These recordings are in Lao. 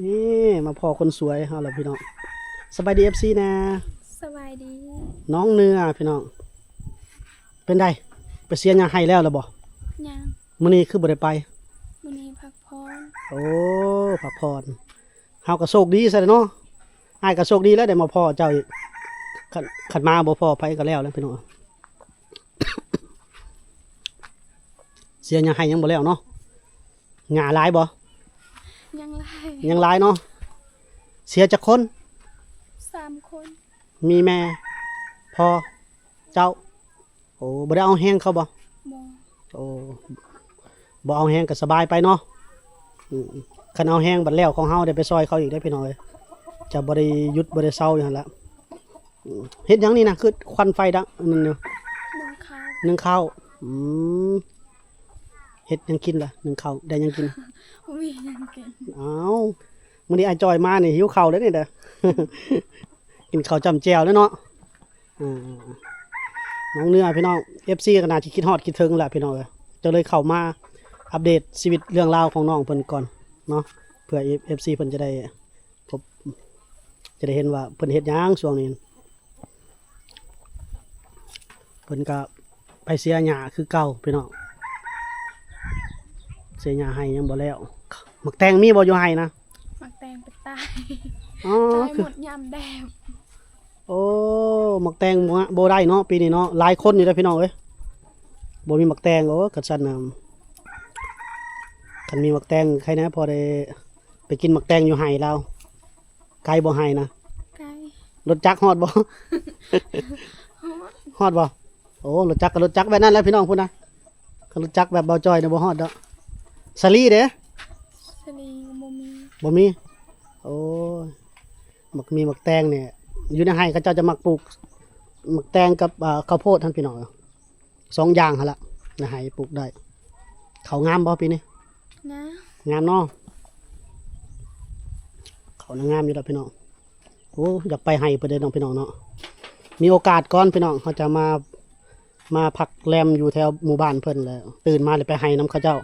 ນີ້ມາພໍ້ຄົນສວຍເຮົາແລ້ວພີ່ນ້ອງ. ສະບາຍດີ ເອັຟຊີ ແດ່. ສະບາຍດີ. ນ້ອງເໜືອພີ່ນ້ອງ. ເປັນໃດ? ໄປເສຍຫຍ້າໄຮ່ແລ້ວລະບໍ່? ຍັງ. ມື້ນີ້ຄືບໍ່ໄດ້ໄປ? ມື້ນີ້ພັກຜ່ອນ. ໂອ້ ພັກຜ່ອນ. ເຮົາກໍໂຊກດີຊະເນາະ. ອ້າຍກໍໂຊກດີແລ້ວໄດ້ມາພໍ້ເຈົ້າອີກ. ຄັນ ຄັນມາບໍ່ພໍ້ໃຜກໍແລ້ວແຫຼະພີ່ນ້ອງ. ເສຍຫຍ້າໄຮ່ຍັງບໍ່ແລ້ວເນາະ. ຫຍ້າຫຼາຍບໍ່? ຍັງຫຼາຍ. ຍັງຫຼາຍເນາະ. ເສຍຈັກຄົນ? ສາມຄົນ. ມີແມ່ ພໍ່ ເຈົ້າ. ໂອ້ ບໍ່ໄດ້ເອົາແຮງເຂົາບໍ່? ບໍ່. ໂອ້ ບໍ່ເອົາແຮງກໍສະບາຍໄປເນາະ. ອືມ ຄັນເອົາແຮງບັດແລ້ວຂອງເຮົາໄດ້ໄປຊ່ອຍເຂົາອີກເດ້ພີ່ນ້ອງເອີຍ. ຈະບໍ່ໄດ້ຢຸດບໍ່ໄດ້ເຊົາຢູ່ຫັ້ນລະ. ອືມ ເຮັດຫຍັງນີ້ນະ ຄືຄວັນໄຟດັງນັ້ນຢູ່? ໜຶ້ງເຂົ້າ. ໜຶ້ງເຂົ້າ. ອືມ ເຮັດຫຍັງກິນລະ? ໜຶ້ງເຂົ້າໄດ້ຫຍັງກິນ? ບໍ່ມີຫຍັງກິນ. ອ້າວ ມື້ນີ້ອ້າຍຈ່ອຍມານີ້ຫິວເຂົ້າເດ້ນີ້ເດີ. ກິນເຂົ້າຈ້ຳແຈ່ວເດ້ເນາະ. ອ່າ ນ້ອງເໜືອພີ່ນ້ອງ ເອັຟຊີ ກໍໜ້າຈະຄິດຮອດຄິດເຖິງແຫຼະພີ່ນ້ອງເອີຍ. ກໍເລີຍເຂົ້າມາອັບເດດຊີວິດເລື່ອງລາວຂອງນ້ອງເພິ່ນກ່ອນເນາະ ເພື່ອ ເອັຟຊີ ເພິ່ນຈະໄດ້ ພົບ ຈະໄດ້ເຫັນວ່າເພິ່ນເຮັດຫຍັງຊ່ວງນີ້. ເພິ່ນກໍໄປເສຍຫຍ້າຄືເກົ່າພີ່ນ້ອງ. ເສຍຫຍ້າໄຮ່ຍັງບໍ່ແລ້ວ. ໝາກແຕງມີບໍ່ຢູ່ໄຮ່ນະ? ໝາກແຕງໄປຕາຍ. ອໍ ຕາຍ ຄື ໝົດຍາມແດດ. ໂອ້ ໝາກແຕງບໍ່ ບໍ່ໄດ້ເນາະ ປີນີ້ເນາະ. ຫຼາຍຄົນຢູ່ເດ້ພີ່ນ້ອງເອີຍ ບໍ່ມີໝາກແຕງ. ໂອ້ ຄັນຊັ້ນນະ ຄັນມີໝາກແຕງໃຄແດ່ ພໍໄດ້ໄປກິນໝາກແຕງຢູ່ໄຮ່ລາວ. ໄກບໍ່ໄຮ່ນະ? ໄກ. ລົດຈັກຮອດບໍ່? ຮອດ. ຮອດບໍ່? ໂອ້ ລົດຈັກກໍລົດຈັກແບບນັ້ນແຫຼະພີ່ນ້ອງພຸ້ນນະ. ຄັນລົດຈັກແບບເບົາຈ່ອຍນະບໍ່ຮອດດອກ. ສາລີເດ້? ສາລີບໍ່ມີ. ບໍ່ມີ. ໂອ້ຍ ໝາກມີໝາກແຕງນີ້ ຢູ່ໃນໄຮ່ເຂົາເຈົ້າຈະມັກປູກໝາກແຕງກັບ ເອີ ເຂົ້າໂພດຫັ້ນພີ່ນ້ອງ. ສອງຢ່າງຫັ້ນລະ ໃນໄຮ່ປູກໄດ້. ເຂົ້າງາມບໍ່ປີນີ້? ງາມ. ງາມເນາະ. ເຂົ້ານະງາມຢູ່ດອກພີ່ນ້ອງ. ໂອ້ ຢາກໄປໄຮ່ເພິ່ນເດ້ນ້ອງພີ່ນ້ອງເນາະ. ມີໂອກາດກ່ອນພີ່ນ້ອງ ເຮົາຈະມາ ມາພັກແລມຢູ່ແຖວໝູ່ບ້ານເພິ່ນ ແລ້ວຕື່ນມາແລ້ວໄປໄຮ່ນຳເຂົາເຈົ້າ.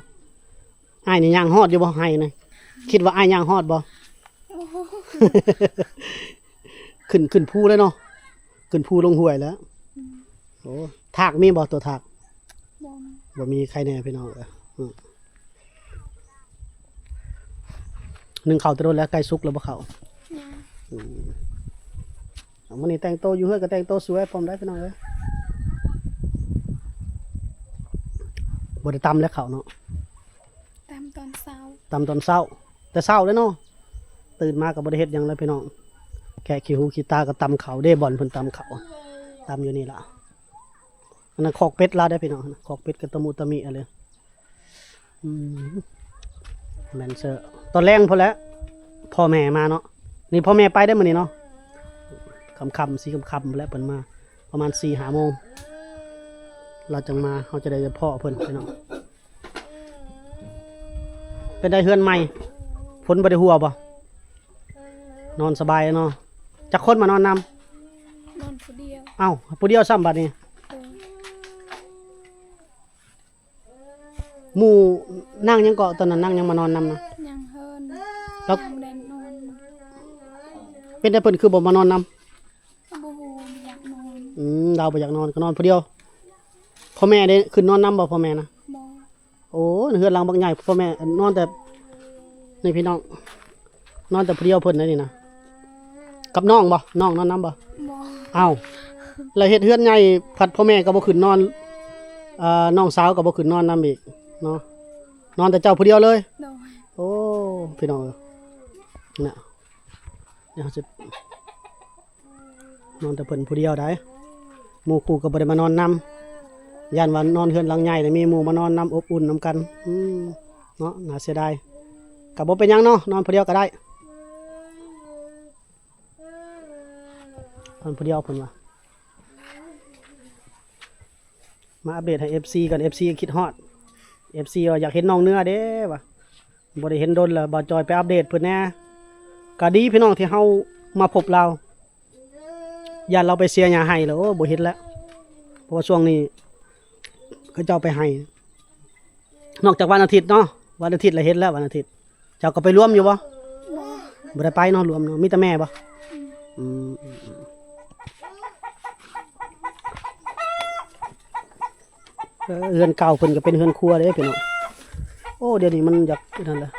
ອ້າຍນີ້ຍ່າງຮອດຢູ່ບໍ່ໄຮ່ນະ? ຄິດວ່າອ້າຍຍ່າງຮອດບໍ່? ໂອ້ໂຫ ຂຶ້ນ ຂຶ້ນພູເລີຍເນາະ. ຂຶ້ນພູລົງຫ້ວຍແລ້ວ. ອືມ ໂອ້ ທາກມີບໍ່? ຕົວທາກບໍ່ມີ. ບໍ່ມີໄຄແດ່ພີ່ນ້ອງເອີຍ. ອືມ ໜຶ້ງເຂົ້າແຕ່ດົນແລ້ວ ໃກ້ສຸກແລ້ວບໍ່ເຂົ້າ? ຍັງ. ອືມ ເອົາ ມື້ນີ້ແຕ່ງໂຕຢູ່ເຮືອນກໍແຕ່ງໂຕສວຍພ້ອມໄດ໋ພີ່ນ້ອງເອີຍ. ບໍ່ໄດ້ຕຳແລ້ວເຂົ້າເນາະ. ຕຳຕອນເຊົ້າ. ຕຳຕອນເຊົ້າ ແຕ່ເຊົ້າເລີຍເນາະ. ຕື່ນມາກໍບໍ່ໄດ້ເຮັດຫຍັງແລ້ວພີ່ນ້ອງ. ແຄະຂີ້ຫູຂີ້ຕາກໍຕຳເຂົ້າເດ້ ບ່ອນເພິ່ນຕຳເຂົ້າ ຕຳຢູ່ນີ້ລະ. ອັນນັ້ນຄອກເປັດລາວເດ້ພີ່ນ້ອງ ຄອກເປັດກໍຕະມຸຕະມິເລີຍ. ອືມ ແມ່ນເຊີ. ຕອນແລງພຸ້ນແຫຼະ ພໍ່ແມ່ມາເນາະ. ນີ້ພໍ່ແມ່ໄປໄດ້ມື້ນີ້ເນາະ. ຄ່ຳໆ ຊິຄ່ຳໆ ພຸ້ນແຫຼະ ເພິ່ນມາ ປະມານສີ່ຫ້າໂມງ ລາວຈັ່ງມາ. ເຮົາຈະໄດ້ພໍ້ເພິ່ນພີ່ນ້ອງ. ເປັນໃດເຮືອນໃໝ່ ຝົນບໍ່ໄດ້ຫົວບໍ່? ນອນສະບາຍເນາະ. ຈັກຄົນມານອນນຳ? ນອນຜູ້ດຽວ. ເອົ້າ ຜູ້ດຽວຊ້ຳບັດນີ້. ໂດຍ. ໝູ່ນາງຫຍັງເກາະ ຕອນນັ້ນນາງຫຍັງມານອນນຳນະ? ນາງເຮີນ. ແລ້ວຍາມແດດນອນ. ເປັນໃດເພິ່ນຄືບໍ່ມານອນນຳ? ບໍ່ຮູ້ ບໍ່ຢາກນອນ. ອືມ ລາວບໍ່ຢາກນອນ ກໍນອນຜູ້ດຽວ. ພໍ່ແມ່ໄດ້ຂຶ້ນນອນນຳບໍ່ ພໍ່ແມ່ນະ? ບໍ່. ໂອ້ ເຮືອນຫຼັງບັກໃຫຍ່ ພໍ່ແມ່ນອນແຕ່ ນີ້ພີ່ນ້ອງ ນອນແຕ່ຜູ້ດຽວເພິ່ນໄດ໋ນີ້ນະ. ກັບນ້ອງບໍ່? ນ້ອງນອນນຳບໍ່? ບໍ່. ອ້າວ ແລ້ວເຮັດເຮືອນໃຫຍ່ ພັດພໍ່ແມ່ກໍບໍ່ຂຶ້ນນອນ ເອີ ນ້ອງສາວກໍບໍ່ຂຶ້ນນອນນຳອີກເນາະ. ນອນແຕ່ເຈົ້າຜູ້ດຽວເລີຍ? ໂດຍ. ໂອ້ ພີ່ນ້ອງເອີຍ ນະ ດຽວເຮົາຊິ ນອນແຕ່ເພິ່ນຜູ້ດຽວໃດ໋ ໝູ່ຄູ່ກໍບໍ່ໄດ້ມານອນນຳ. ຢ້ານວ່ານອນເຮືອນຫຼັງໃຫຍ່ ແລ້ວມີໝູ່ມານອນນຳ ອົບອຸ່ນນຳກັນ. ອືມ ເນາະ ໜ້າເສຍດາຍ. ກໍບໍ່ເປັນຫຍັງເນາະ ນອນຜູ້ດຽວກໍໄດ້ ນອນຜູ້ດຽວເພິ່ນວ່າ. ມາອັບເດດໃຫ້ເອັຟຊີກ່ອນ ເອັຟຊີຄິດຮອດ ເອັຟຊີວ່າຢາກເຫັນນ້ອງເໜືອເດ້ວ່າ ບໍ່ໄດ້ເຫັນດົນແລ້ວ ບ່າວຈອຍໄປອັບເດດເພິ່ນແດ່. ກໍດີພີ່ນ້ອງທີ່ເຮົາມາພົບລາວ ຢ້ານລາວໄປເສຍຫຍ້າໄຮ່ແລ້ວ ໂອ້ ບໍ່ເຫັນແລ້ວ ເພາະວ່າຊ່ວງນີ້ເຂົາເຈົ້າໄປໄຮ່ ນອກຈາກວັນອາທິດເນາະ ວັນອາທິດລະເຫັນແລ້ວ ວັນອາທິດ. ເຈົ້າກໍໄປລວມຢູ່ບໍ່? ບໍ່. ບໍ່ໄດ້ໄປເນາະ ລວມເນາະ ມີແຕ່ແມ່ບໍ່? ອືມ ເອີ ເຮືອນເກົ່າເພິ່ນກໍເປັນເຮືອນຄົວເດ້ພີ່ນ້ອງ. ໂອ້ ດຽວນີ້ມັນຢາກນັ້ນແຫຼະ.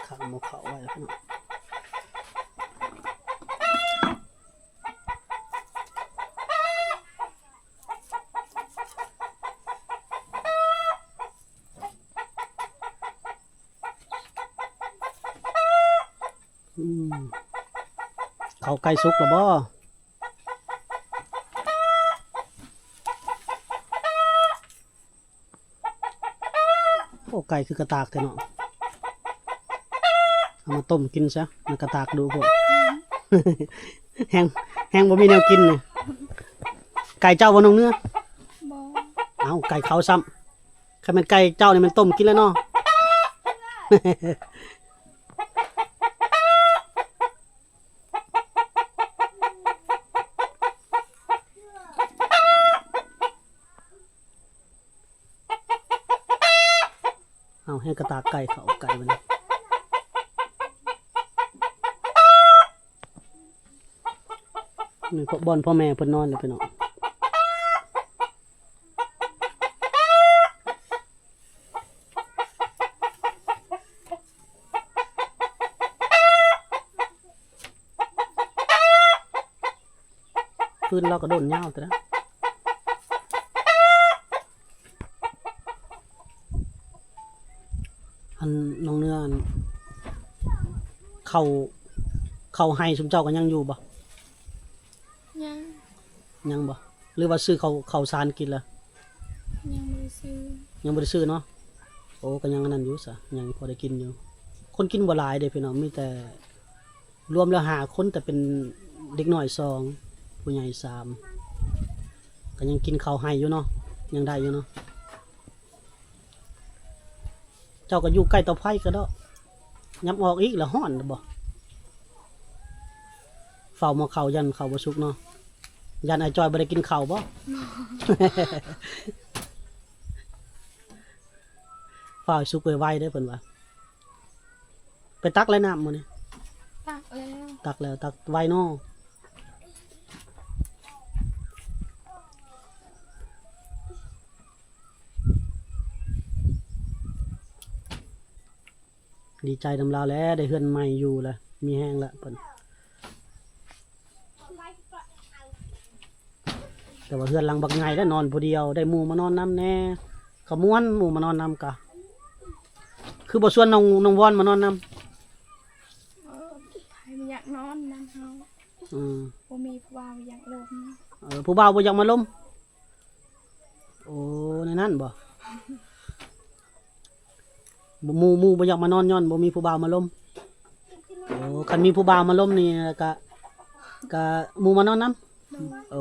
ຂັງໝໍ້ເຂົ້າໄວ້ພີ່ນ້ອງ. ອືມ ເຂົ້າໄກ່ສຸກແລ້ວບໍ່? ໂອ້ ໄກ່ຄືກະຕາກແທ້ເນາະ ເອົາມາຕົ້ມກິນຊະ ມັນກະຕາກດຸໂພດ. ແຮງ ແຮງບໍ່ມີແນວກິນນີ້. ໄກ່ເຈົ້າບໍ່ ນ້ອງເນືອ? ບໍ່. ເອົ້າ ໄກ່ເຂົາຊ້ຳ. ຄັນແມ່ນໄກ່ເຈົ້ານີ້ແມ່ນຕົ້ມກິນແລ້ວເນາະ. ເອົາ ແຮງກະຕາກໄກ່ເຂົ້າ ໄກ່ມັນ ນີ້ ບ່ອນພໍ່ແມ່ເພິ່ນນອນແຫຼະພີ່ນ້ອງ. ຄືນລາວກໍດົນຍາວແຕ່ລະ ອັນ ນ້ອງເນືອ ອັນ ເຂົ້າ ເຂົ້າໄຮ່ຊຸມເຈົ້າກໍຍັງຢູ່ບໍ່? ຍັງ. ຍັງບໍ່? ຫຼືວ່າຊື້ເຂົ້າ ເຂົ້າສານກິນລະ? ຍັງບໍ່ໄດ້ຊື້. ຍັງບໍ່ໄດ້ຊື້ເນາະ. ໂອ້ ກໍຍັງອັນນັ້ນຢູ່ຊະ ຍັງພໍໄດ້ກິນຢູ່. ຄົນກິນບໍ່ຫຼາຍເດ້ພີ່ນ້ອງ ມີແຕ່ ລວມແລ້ວຫ້າຄົນ ແຕ່ເປັນເດັກນ້ອຍສອງ ຜູ້ໃຫຍ່ສາມ ກໍຍັງກິນເຂົ້າໄຮ່ຢູ່ເນາະ ຍັງໄດ້ຢູ່ເນາະ. ເຈົ້າກໍຢູ່ໃກ້ເຕົາໄຟກະເດາະ ຍາມອອກອີກລະຮ້ອນລະບໍ່? ເຝົ້າໝໍ້ເຂົ້າ ຢ້ານເຂົ້າບໍ່ສຸກເນາະ. ຢ້ານອ້າຍຈ້ອຍບໍ່ໄດ້ກິນເຂົ້າບໍ່? ຟ້າວໃຫ້ສຸກໄວໆເດີ້ ເພິ່ນວ່າ. ໄປຕັກແລ້ວນ້ຳມື້ນີ້? ຕັກແລ້ວ. ຕັກແລ້ວ ຕັກໄວເນາະ. ດີໃຈນຳລາວແຫຼະ ໄດ້ເຮືອນໃໝ່ຢູ່ລະ ມີແຮງລະເພິ່ນ. ແຕ່ວ່າເຮືອນຫຼັງບັກໃຫຍ່ແຫຼະ ນອນຜູ້ດຽວ ໄດ້ໝູ່ມານອນນຳແດ່ ກໍມ່ວນ ໝູ່ມານອນນຳກະ. ຄືບໍ່ຊວນນ້ອງ ນ້ອງວອນມານອນນຳ? ເອີ ໃຜບໍ່ຢາກນອນນຳເຮົາ. ອືມ ບໍ່ມີຜູ້ບ່າວຢາກລົມ. ເອີ ຜູ້ບ່າວບໍ່ຢາກມາລົມ. ໂອ້ ແນວນັ້ນບໍ່? ໝູ່ ໝູ່ບໍ່ຢາກມານອນ ຍ້ອນບໍ່ມີຜູ້ບ່າວມາລົມ. ໂອ້ ຄັນມີຜູ້ບ່າວມາລົມນີ້ກະ ກະໝູ່ມານອນນຳ. ໂດຍ. ໂອ້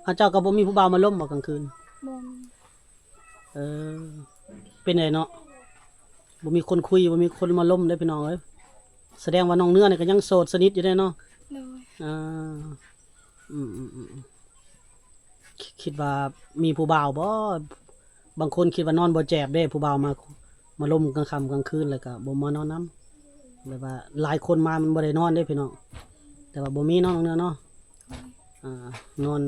ເຂົາເຈົ້າກໍບໍ່ມີຜູ້ບ່າວມາລົມບໍ່ກາງຄືນ? ບໍ່ມີ. ເອີ ເປັນໄດເນາະ ບໍ່ມີຄົນຄຸຍ ບໍ່ມີຄົນມາລົມເດ້ພີ່ນ້ອງເອີຍ. ສະແດງວ່ານ້ອງເນືອນີ້ກໍຍັງໂສດສະໜິດຢູ່ເດ້ເນາະ? ໂດຍ. ອ່າ ອືມ ອືມ ອືມ ຄິດ ຄິດວ່າມີຜູ້ບ່າວບໍ່? ບາງຄົນຄິດວ່ານອນບໍ່ແຈບເດ້ ຜູ້ບ່າວມາ ມາລົມກາງຄ່ຳກາງຄືນ ແລ້ວກໍບໍ່ມານອນນຳ. ແບບວ່າຫຼາຍຄົນມາມັນບໍ່ໄດ້ນອນເດ້ພີ່ນ້ອງ ແຕ່ວ່າບໍ່ມີເນາະ ນ້ອງເນືອເນາະ. ອ່າ ນອນ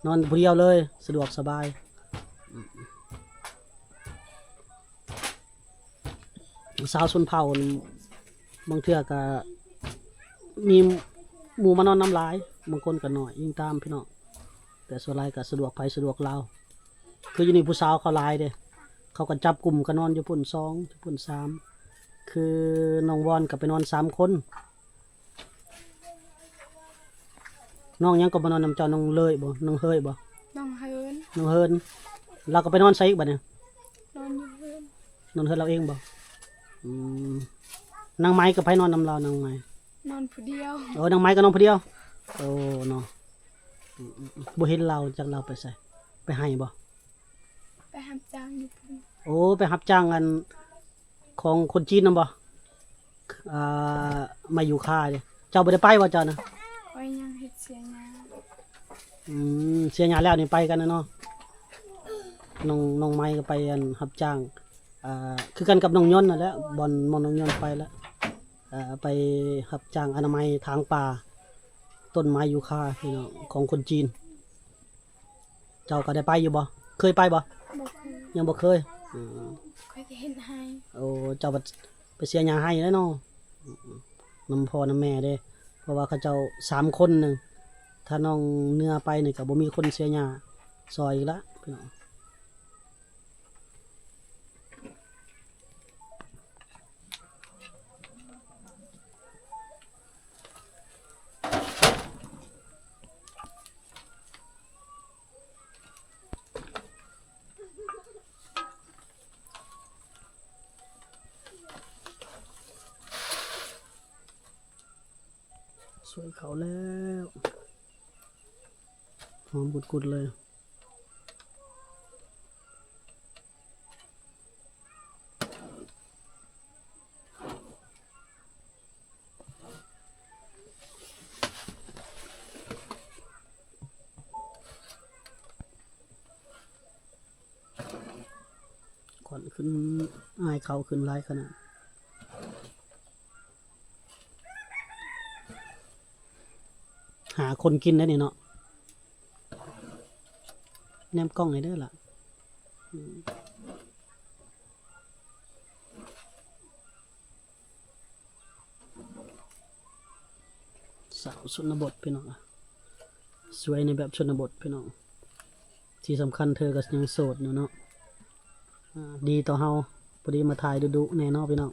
ນອນຜູ້ດຽວເລີຍ ສະດວກສະບາຍ. ຊາວຊົນເຜົ່ານີ້ ບາງເທື່ອກໍມີໝູ່ມານອນນຳຫຼາຍ ບາງຄົນກໍໜ້ອຍ ອີງຕາມພີ່ນ້ອງ ແຕ່ສ່ວນຫຼາຍກໍສະດວກໃຜສະດວກລາວ. ຄືຢູ່ນີ້ຜູ້ສາວເຂົາຫຼາຍເດ້ ເຂົາກໍຈັບກຸ່ມກັນນອນຢູ່ພຸ້ນສອງ ຢູ່ພຸ້ນສາມ ຄືນ້ອງວອນກໍໄປນອນສາມຄົນ. ນ້ອງຫຍັງກໍມານອນນຳເຈົ້າ ນ້ອງເລີຍບໍ່ ນ້ອງເຮີຍບໍ່? ນ້ອງເຮີນ. ນ້ອງເຮີນ ລາວກໍໄປນອນໃສອີກບັດນີ້? ນອນຢູ່ເຮືອນ. ນອນເຮືອນລາວເອງບໍ່? ອືມ ນາງໄມກັບໃຜນອນນຳລາວ ນາງໄມ? ນອນຜູ້ດຽວ. ເອີ ນາງໄມກໍນອນຜູ້ດຽວ. ໂອ້ ເນາະ ອືມ ອືມ ອືມ ບໍ່ເຫັນລາວ ຈັກລາວໄປໃສ ໄປໄຮ່ບໍ່? ໄປຮັບຈ້າງຢູ່ພຸ້ນ. ໂອ້ ໄປຮັບຈ້າງອັນ ຂອງຄົນຈີນນຳບໍ່? ອ່າ ມາຢູ່ຄ່າເດ້ ເຈົ້າບໍ່ໄດ້ໄປບໍ່ເຈົ້ານະ? ຂ້ອຍຍັງເຮັດເສຍຫຍ້າ. ອືມ ເສຍຫຍ້າແລ້ວນີ້ໄປກັນນະເນາະ. ນ້ອງ ນ້ອງໄມ້ກໍໄປ ອັນ ຮັບຈ້າງ ອ່າ ຄືກັນກັບນ້ອງຍົນນັ້ນແຫຼະ ບ່ອນ ບ່ອນນ້ອງຍົນໄປແລ້ວ ອ່າ ໄປຮັບຈ້າງອະນາໄມ ຖາງປ່າ ຕົ້ນໄມ້ຢູຄາ ພີ່ນ້ອງ ຂອງຄົນຈີນ. ເຈົ້າກໍໄດ້ໄປຢູ່ບໍ່? ເຄີຍໄປບໍ່? ບໍ່ເຄີຍ. ຍັງບໍ່ເຄີຍ. ອືມ ຂ້ອຍກໍເຮັດໄຮ່. ໂອ້ ເຈົ້າໄປເສຍຫຍ້າໄຮ່ແລ້ວເນາະ. ນຳພໍ່ນຳແມ່ເດ້ ເພາະວ່າເຂົາເຈົ້າສາມຄົນໜຶ່ງ ຖ້ານ້ອງເໜືອໄປນີ້ກໍບໍ່ມີຄົນເສຍຫຍ້າຊ່ອຍອີກລະ ພີ່ນ້ອງ. ສວຍເຂົ້າແລ້ວ ຫອມກຸດໆເລີຍ. ຄວັນຂຶ້ນ ອາຍເຂົ້າຂຶ້ນຫຼາຍຂະໜາດ. ຫາຄົນກິນໄດ້ນີ້ເນາະ. ແນມກ້ອງໃຫ້ເດີລະ. ອືມ ສາວຊົນນະບົດພີ່ນ້ອງ ສວຍໃນແບບຊົນນະບົດພີ່ນ້ອງ. ທີ່ສຳຄັນເທີກໍຍັງໂສດຢູ່ເນາະ. ອາ ດີຕໍ່ເຮົາ ພໍດີມາຖ່າຍດຸໆແດ່ເນາະພີ່ນ້ອງ.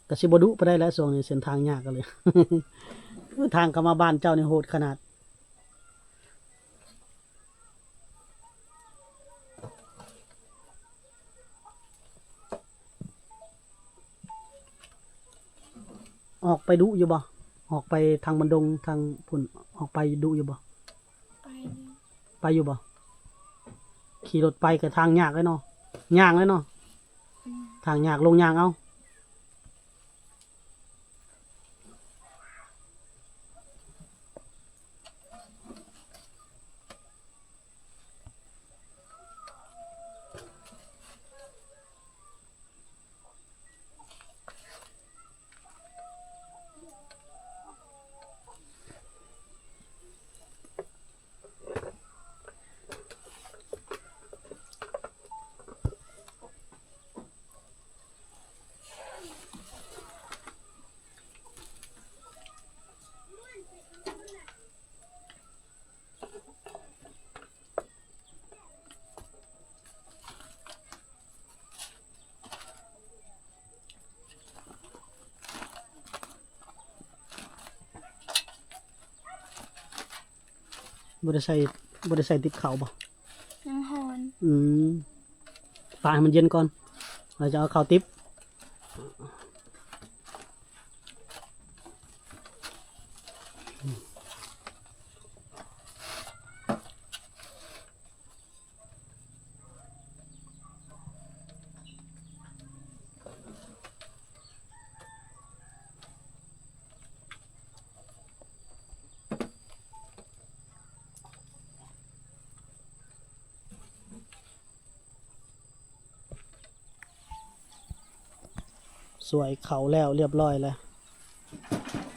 ກະຊິບໍ່ດຸປານໃດແຫຼະ ຊ່ວງນີ້ເສັ້ນທາງຍາກອີ່ຫຼີ ທາງເຂົ້າມາບ້ານເຈົ້ານີ້ໂຫດຂະໜາດ. ອອກໄປດຸຢູ່ບໍ່? ອອກໄປທາງບັນດົງທາງພຸ້ນ ອອກໄປດຸຢູ່ບໍ່? ໄປ ໄປຢູ່ບໍ່? ຂີ່ລົດໄປກໍທາງຍາກເລີຍເນາະ ຍ່າງເລີຍເນາະ. ອືມ ທາງຍາກ ລົງຍ່າງເອົາ. ບໍ່ໄດ້ໃສ່ ບໍ່ໄດ້ໃສ່ຕິບເຂົ້າບໍ່? ຍັງຮ້ອນ. ອືມ ປະໃຫ້ມັນເຢັນກ່ອນ ແລ້ວຈະເອົາເຂົ້າຕິບ. ສວຍເຂົ້າແລ້ວ ລຽບຮ້ອຍແລ້ວ.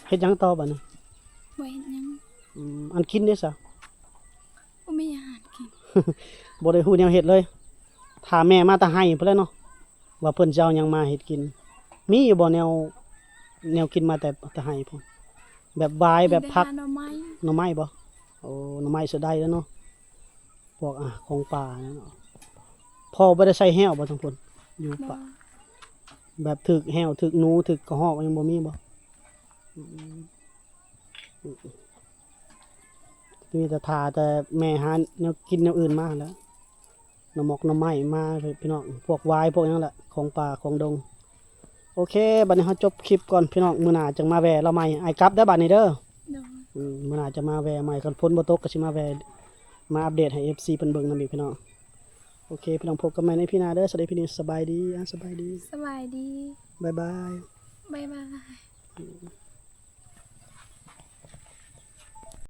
ເຮັດຫຍັງຕໍ່ບາດນີ້? ບໍ່ເຮັດຫຍັງ. ອືມ ອັນກິນເດ້ຊະ? ບໍ່ມີອາຫານກິນ. ບໍ່ໄດ້ຮູ້ແນວເຮັດເລີຍ. ຖ້າແມ່ມາແຕ່ໄຮ່ພຸ້ນແຫຼະເນາະ ວ່າເພິ່ນຊິເອົາຫຍັງມາເຮັດກິນ. ມີຢູ່ບໍ່ແນວ ແນວກິນມາແຕ່ ແຕ່ໄຮ່ພຸ້ນ? ແບບຫວາຍ ແບບຜັກ ມີແຕ່ຫາໜໍ່ໄມ້. ໜໍ່ໄມ້ບໍ່? ໂອ້ ໜໍ່ໄມ້ເສຍດາຍແລ້ວເນາະ. ພວກ ອາ ຂອງປ່ານັ້ນເນາະ. ພໍ່ບໍ່ໄດ້ໃສ່ແຮ້ວບໍ່ທາງພຸ້ນ ຢູ່ປ່າ? ບໍ່. ແບບຖືກແຮ້ວ ຖືກໜູ ຖືກກະຮອກ ຍັງບໍ່ມີບໍ່? ອືມ ມີແຕ່ຖ້າແຕ່ແມ່ຫາແນວກິນແນວອື່ນມາຫັ້ນແຫຼະ ໜໍ່ໝອກໜໍ່ໄມ້ມາພີ່ນ້ອງ ພວກຫວາຍພວກຫຍັງແຫຼະ ຂອງປ່າຂອງດົງ. ໂອເຄ ບັດນີ້ເຮົາຈົບຄລິບກ່ອນພີ່ນ້ອງ ມື້ໜ້າຈັ່ງມາແວ່ລາວໃໝ່. ອ້າຍກັບເດີບັດນີ້ເດີ. ໂດຍ. ອືມ ມື້ໜ້າຈະມາແວ່ໃໝ່ ຄັນຝົນບໍ່ຕົກກໍຊິມາແວ່ ມາອັບເດດໃຫ້ເອັຟຊີເພິ່ນເບິ່ງນຳອີກພີ່ນ້ອງ. ໂອເຄ ພີ່ນ້ອງ ພົບກັນໃໝ່ໃນອີພີໜ້າເດີ. ສຳລັບອີພີນີ້ ສະບາຍດີ ອາ ສະບາຍດີ ສະບາຍດີ ບາຍບາຍ ບາຍບາຍ.